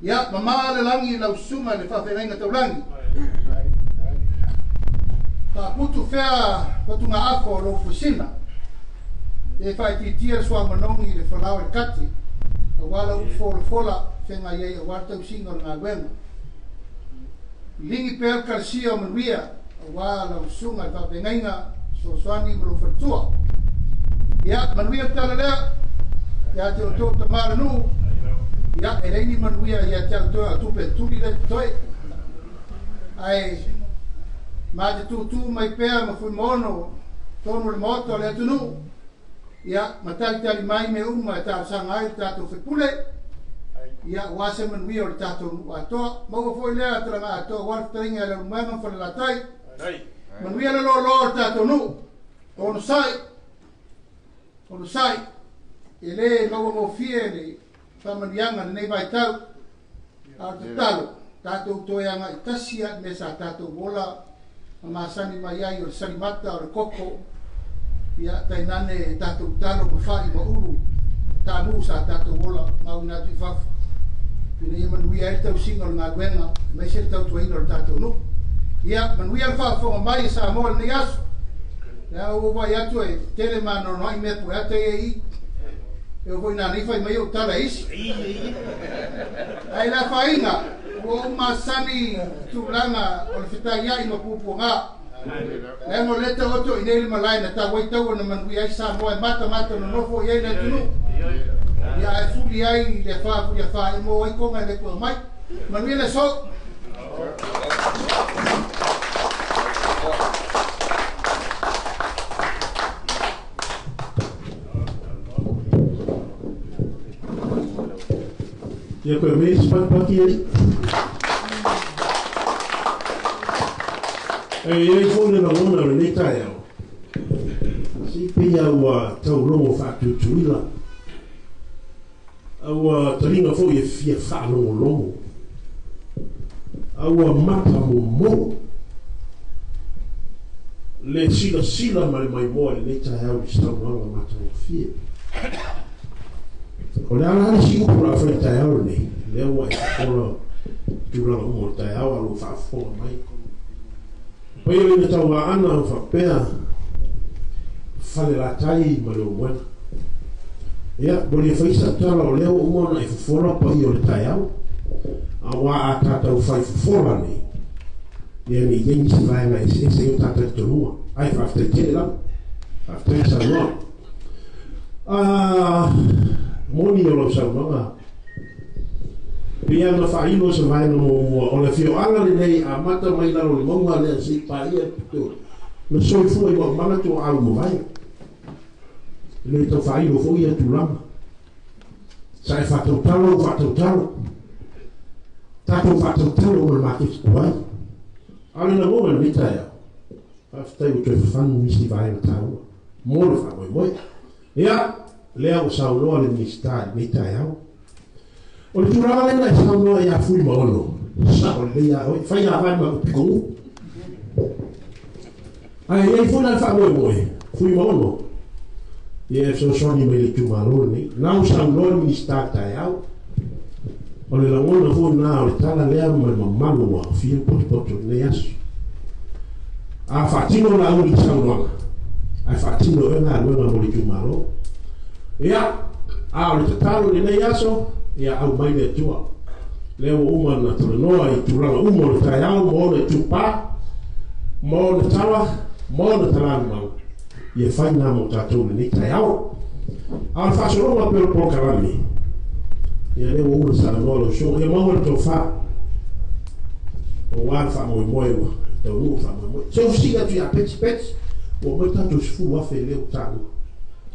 Ia, mamā le lagi i lau susuga i le faafeagaiga taulagi. Faaputu fea fatugaafa o lou fuesina. E faaitiitia le suamanogi i le falao i le kati, aua lau upu folafola feagai ai aua le tausiga o le galuega. Ligi pea le kalesia o manuia aua lau susuga i le faafeagaiga fesoasoani ma lou faletua. Ia, manuia le tala lea ia te outou tama o le nuu. Ia, e leai ni manuia ia te au toe a o tupe tuli lea totoe. Ae ma te tūtū mai pea ma Fuimaono tonu o le Maota o le atunuu, ia, ma talitali mai mea uma e talosaga ai le tatou faipule, ia, aua se manuia o le tatou nuu atoa. Maua foi lea talaga atoa aua le fetalaiga ia Leulumoega ma Falelatai. Manuia le loaloa o le tatou nuu. Onosai, onosai, e le mauagofie le faamanuiaga i lenei vaitau. A o le tatalo, tatou toe agai tasi lava i mea sa tatou ola ma masani mai ai, o le salimata, o le koko, ia, tainane e tatou talo ma fai ma ulu, taamu sa tatou ola ma auina atu i fafo, ina ia manuia ai le tausiga o le galuega, aemaise le tautuaina o le tatou nuu. Ia, manuia le faafofoga mai a Samoa i lenei aso. Lea ua ou vaai atu e tele ma anoanoai mea pueata ia i i. E oo foi ina nei fai mai ou tala e isi. Ae le afaina, ua ou masani i tulaga o le fetaiai ma puapuaga. Leaga o lea e taoto i inei le malae na tau ai taua na manuia ai Samoa e matamata nonofo i ai le atunuu. Ia ae fuli ai i le afa fuli afa e mo ai koga e le toe mai. Manuia le aso. Ia koe mei se patipati ai. E iai foi le lagona o lenei taeao, se i pei a ua taulogo faatutuila, a ua taliga foi e fia faalogologo, a ua mata momolo le silasila ma le maimoa i lenei taeao i se saunoaga matagofie. O le a la le isi upu o le a fai i le taeao lenei, lea ua e fofola i tulaga uma o le taeao a o lou faafofoga mai. Paia o ina tauaana o faapea Falelatai ma Leulumoega. Ia, ua le fai sau tala o lea ua uma ona e fofola paia o le taeao, aua a tatau fai fofola nei, ia ne i i ai nisi vaega eseese ai o ta talitonuga. Ae faafetai tele lava. Faafetai le saunoaga. Ah, moni o lau saunoaga. Pei lava ona faailo se vaega muamua, o le afioaga lenei amata mai lalo o le mauga lea se i paia le pito na soifua i maumala tuaau mavae. E le tau faailo foi ia tulaga. Sa e faatautalo ou faatautalo. Tatou faatautalo ma le maketi tuai. A o le lagona i lenei taeao, faafetai ua toe fafanu nisi vaega taua mo le faamoemoe. Ia, lea ua saunoa le Minisita i lenei taeao. O le tulaga lea na e saunoa ia Fuimaono, sao lelei ia oe, fai lava ma pikogu. Ae i ai foi la le faamoemoe, Fuimaono, ia e fesoasoani mai i le itumalo lenei. Na ua saunoa le Minisita i le taeao, o le lagona foi lena o le tala lea ma le mamalu ua aofia le potopoto i lenei aso. A faatino la uli saunoaga, ae faatino e galuega mo le itumalo. Ia, a o le tatalo i lenei aso, ia aumai le Atua. Lea ua uma ona talanoa i tulaga uma o le taeao ma ona itupa, ma ona tala, ma ona talalumaga, ia fai na mo tatou i lenei taeao. A o le faasologa pea o le polokalame, ia lea ua uma saunoa lau susuga, ia maua le tofa, aua le faamoemoe ua taunuu le faamoemoe. Se u fesili atu ia Petsi, Petsi, Ua mai tatou 10,000 lea ua taua.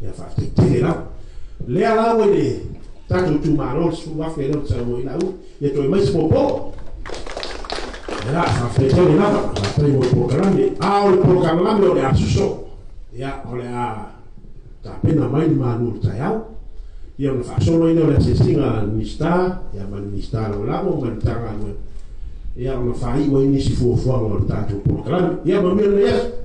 Ia faafetai tele lava. Lea la ua i le tatou itumalo le 10,000 lea ua saunoa ai Laauli. Ia toe mai se popo. Ia faafetai tele lava. Faafetai mo le polokalame. A o le polokalame o le a soso. Ia o le a tapena mai le malu o le taeao. Ia ona faasolo ai lea o le asiasiga a le Minisita, ia ma le Minisita Lagolago ma le Matagaluega, ia ona faaiu ai nisi fuafuaga o le tatou polokalame. Ia manuia lenei aso.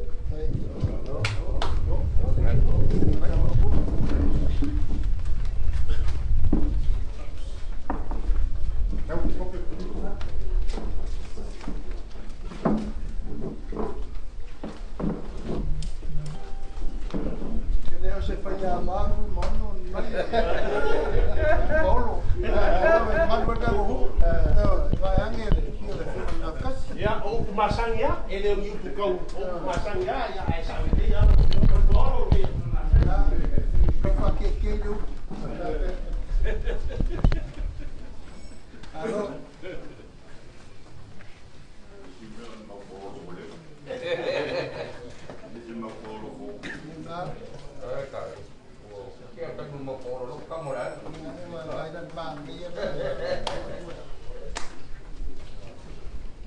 E le o se faiāmalu i maono ni mai. Paolo. Paolo e malu e tau hu. Vai ange le fio le fio na kasi. Ia, o upu masani lava, e le o ni upu kau, o upu masani lava, ia, ae sao lelei lava. Paolo, ia. Ka whakeke le upu. Alo.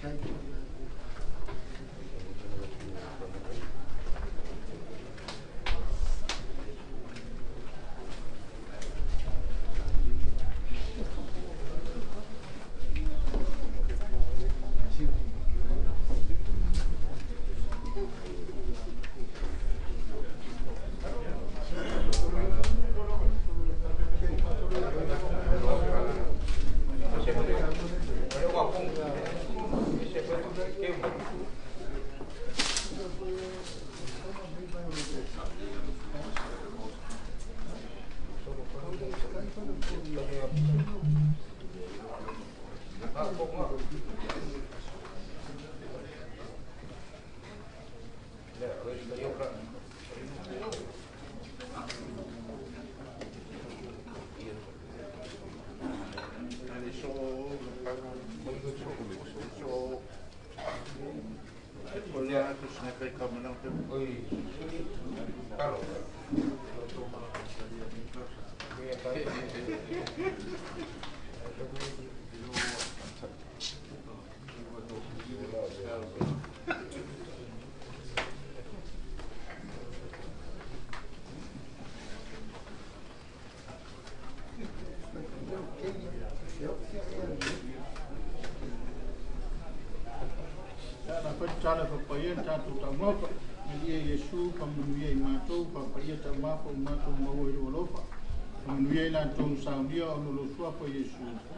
Thank you.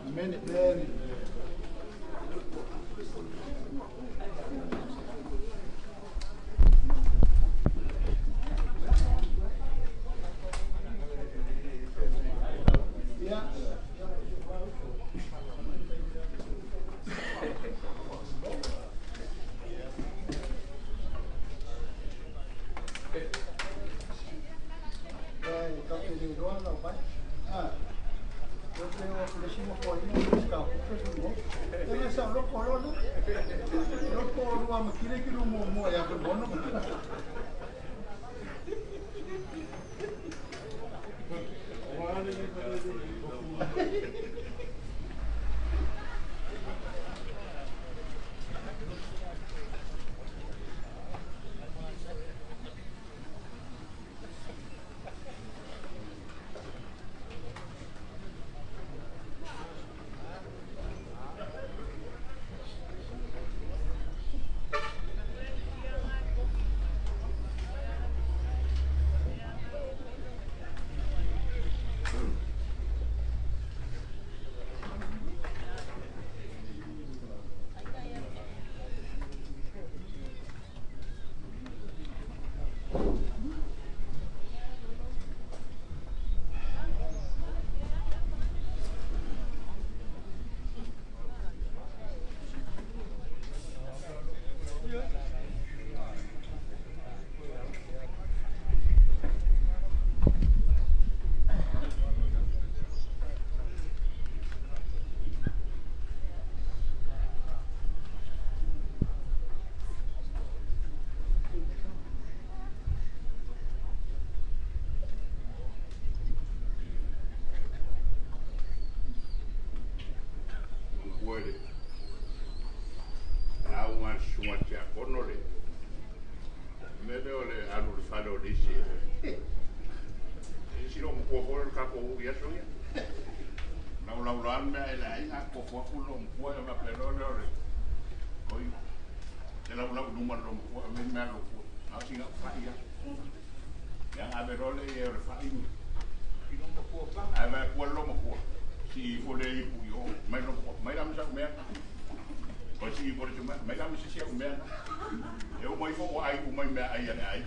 Amene. le isi. E si lo mo ko ka ko ia so ia. Lau lau lau mea e le aiga ko ko ku lo mo e ma pe lo le ore. Koi. Te lau lau numa lo mo me mea lo ko. A singa fa ia. Ya a ver ole e ore fa i. A ver ko lo mo ko. Si fo le i pu yo mai lo ko mai la me sa mea. Ko si fo le mai la me si si mea. E o mai fo o ai o mai mea ai ale ai.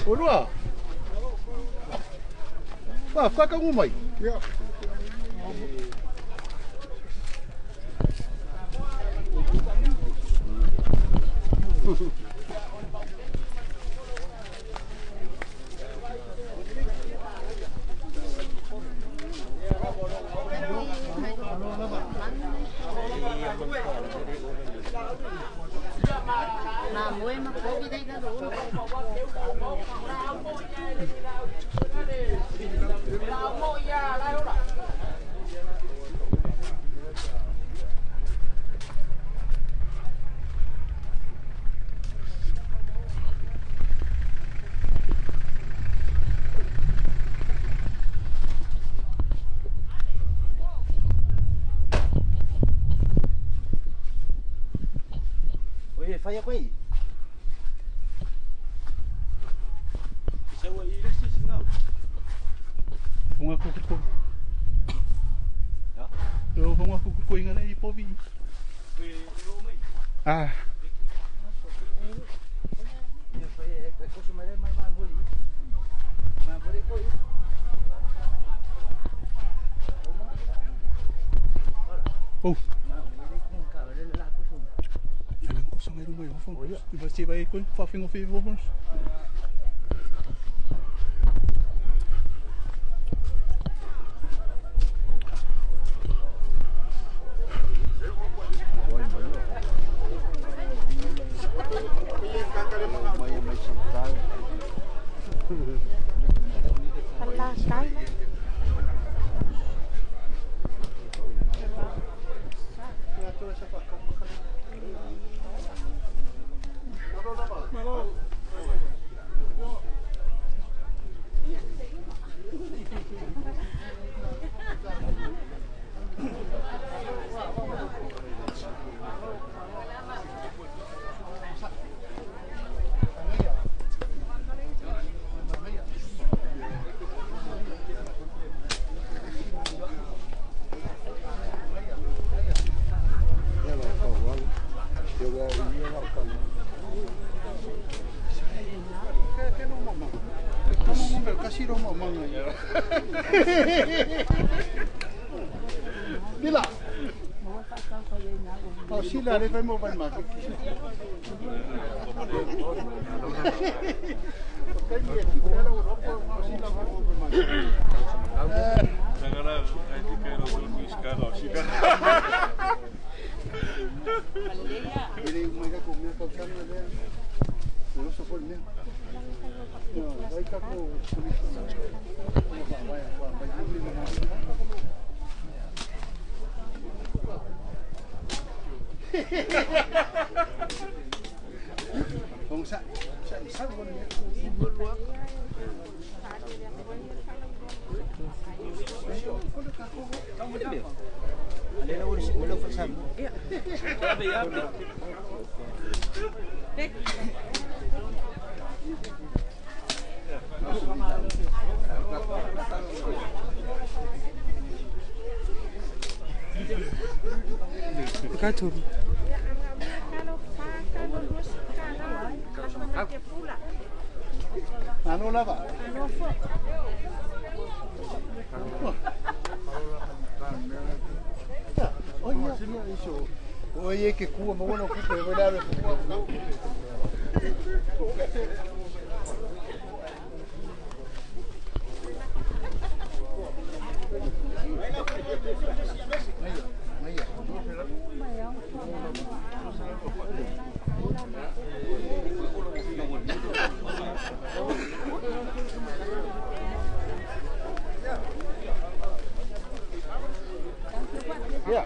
Olua. Wah, whakaungu mai. Ia. Oye, falla kwai. Funga kuku. Yo funga kuku ko inga nei povi. Ah. Oh. Bila. Oh, sila le vai mo vai ma. Ano lava? Oye, que Cuba, me bueno, que voy a Yeah.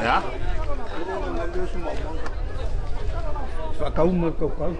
Ia? Faakauma kaukau.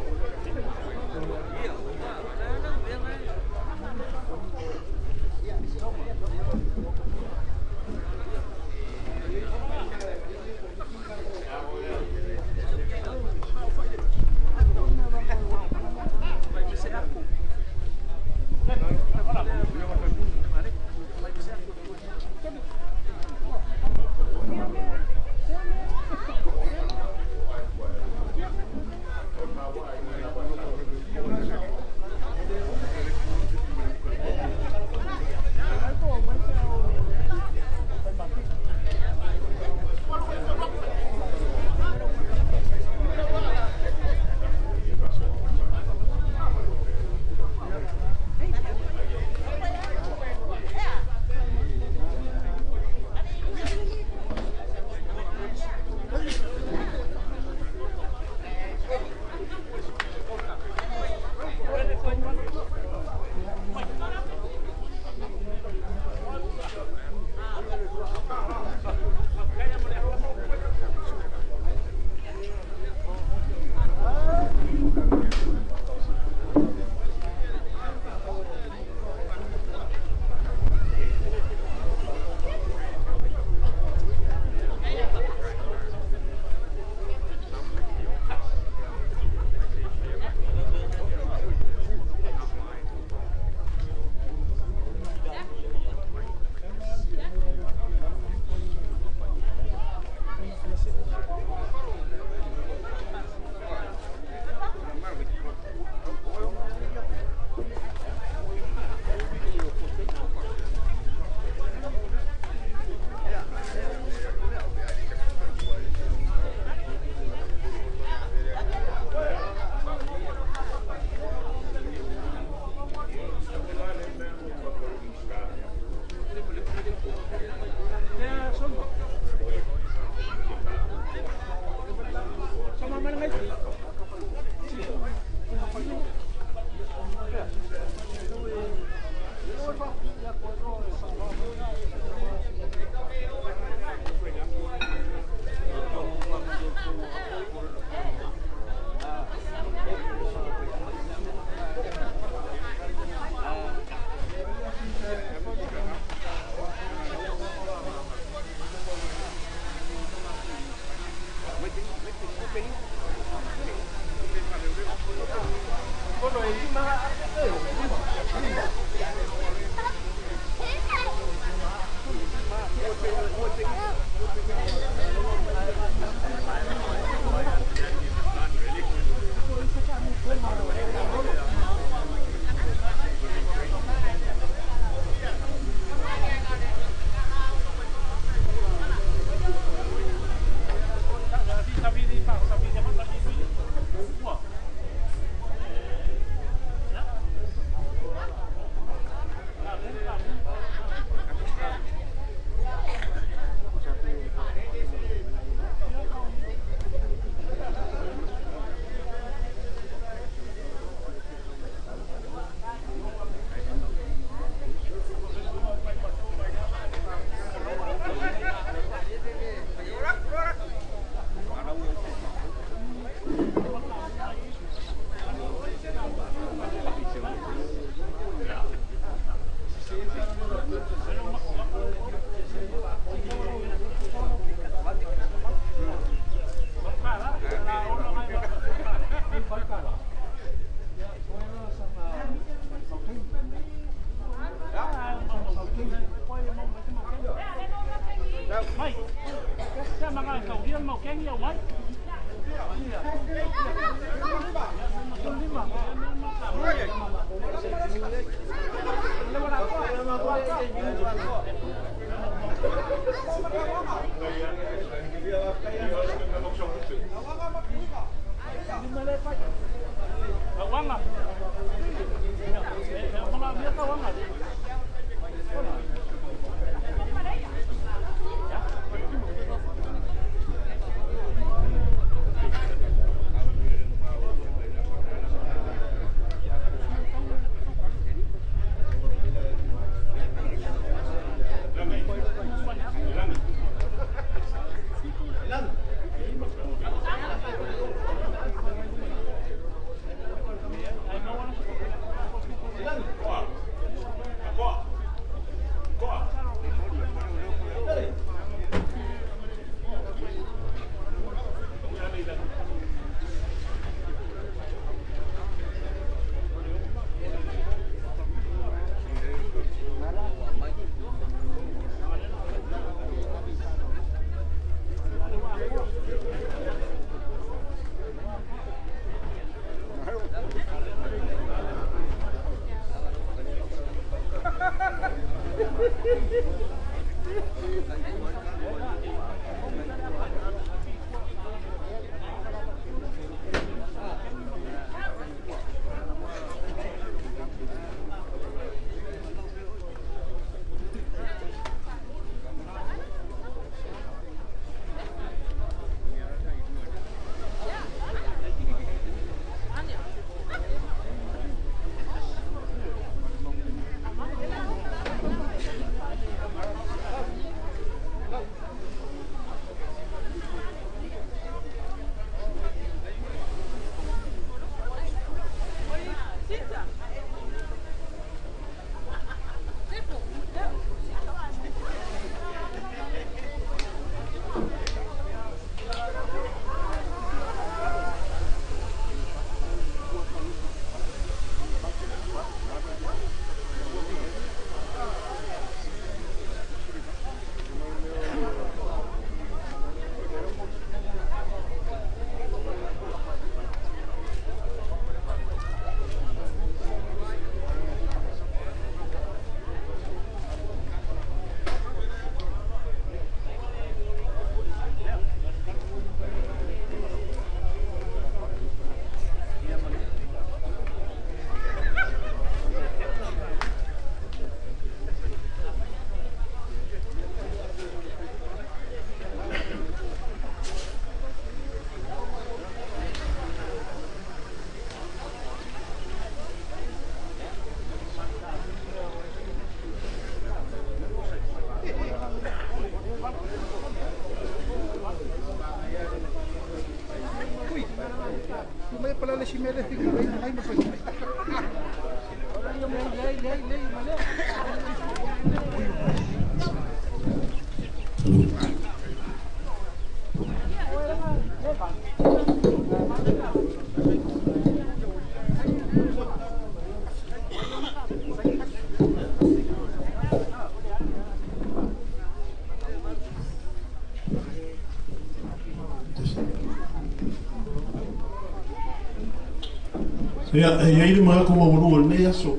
Ia, e iai le manatu maualuga o lenei aso.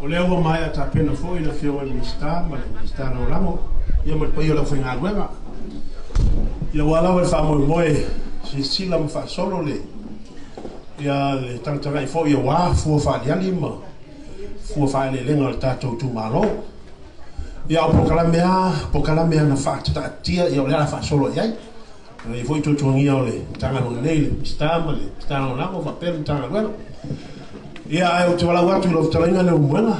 O lea ua maea tapena foi le Afioga i le Minisita ma le Minisita Lagolago, ia ma le paia o le aufaigaluega. Ia aua lava le faamoemoe silasila ma faasolo le ia le tagatagai foi aua fua faaliali ma fua faaeleelega o le tatou itumalo. Ia o polokalame lava, polokalame lava na faataatia, ia o le ala faasolo i ai. E i ai foi tuatuagia o le Matagaluega nei, le Minisita ma le Minisita Lagolago faapea le Matagaluega. Ia, ae ou te valaau atu i lau fetalaiga Leulumoega.